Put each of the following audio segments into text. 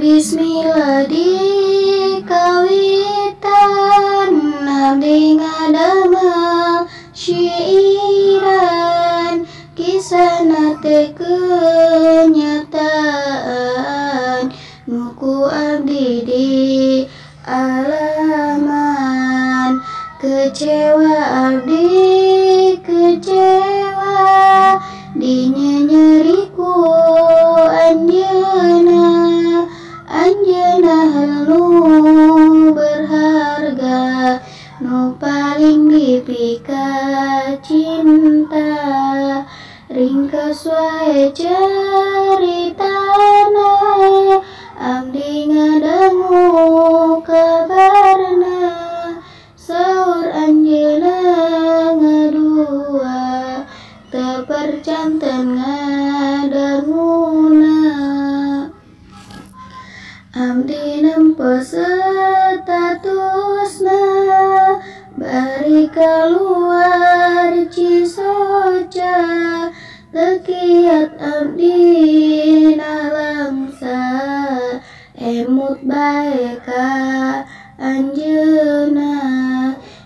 Bismillah di kawitan abdi ngadamel syiiran kisahna teh kenyataan nuku abdi di alaman. Kecewa abdi kecewa dinyenyeriku anjeunna, anjeunna nu berharga nu paling dipika cinta. Ringkes wae caritana abdi ngadangu kabarna, saur anjeunna ngadua teu percanten ngadanguna. Abdi nempo statusna bari kaluar Cisoca, teu kiat abdi nalangsa emut bae ka anjeunna.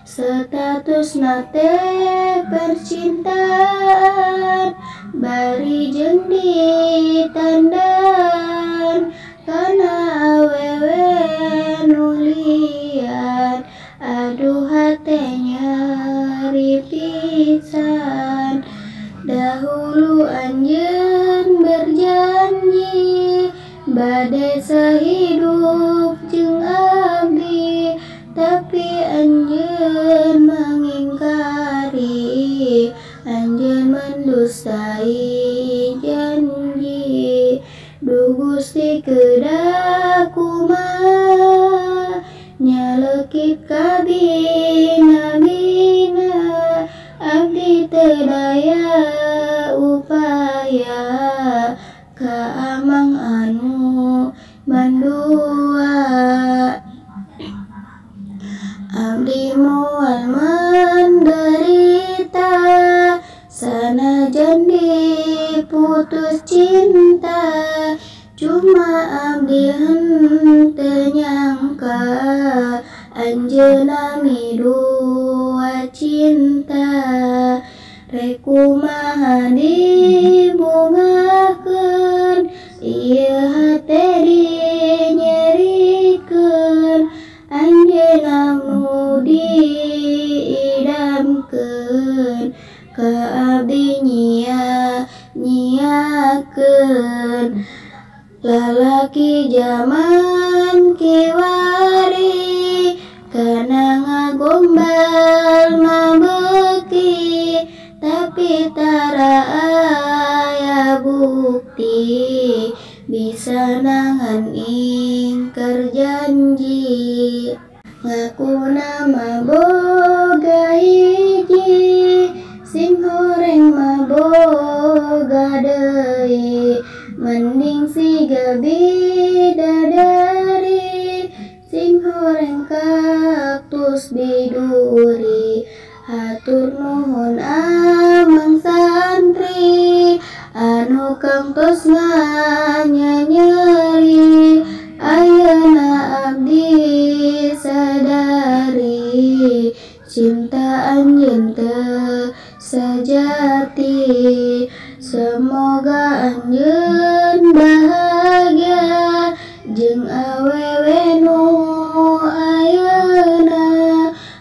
Statusna teh percintaan bari jeung ditandaan kana awewe nu lian, aduh hate nyeri pisan. Dahulu anjeun berjanji bade sahidup jeung abdi, tapi anjeun mengingkari, anjeun mendustai janji. Duh Gusti kedah kumaha nyalekit ka bina-bina, abdi teu daya upaya ka amang anu mandua. Abdi moal menderita sanajan diputus cinta, cuma abdi henteu nyangka anjeunna midua cinta. Rek kumaha dibungahkeun ieu hate dinyerikeun, anjeunna nu diidamkeun ka abdi nyia-nyiakeun. Lalaki jaman kiwari kana ngagombal mabeuki, tapi tara aya bukti bisa nangan ingkar janji. Ngakuna mah boga hiji sing horeng mah boga deui, mending siga bidadari sing horeng kaktus biduri. Hatur nuhun amang santri anu kangtos nganyanyeri, ayeuna abdi sadari cinta anjeun teu sejati. Semoga anjeun bahagia jeung awewe nu ayeuna,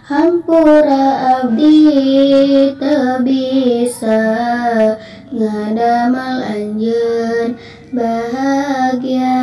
hampura abdi teu bisa ngadamal anjeun bahagia.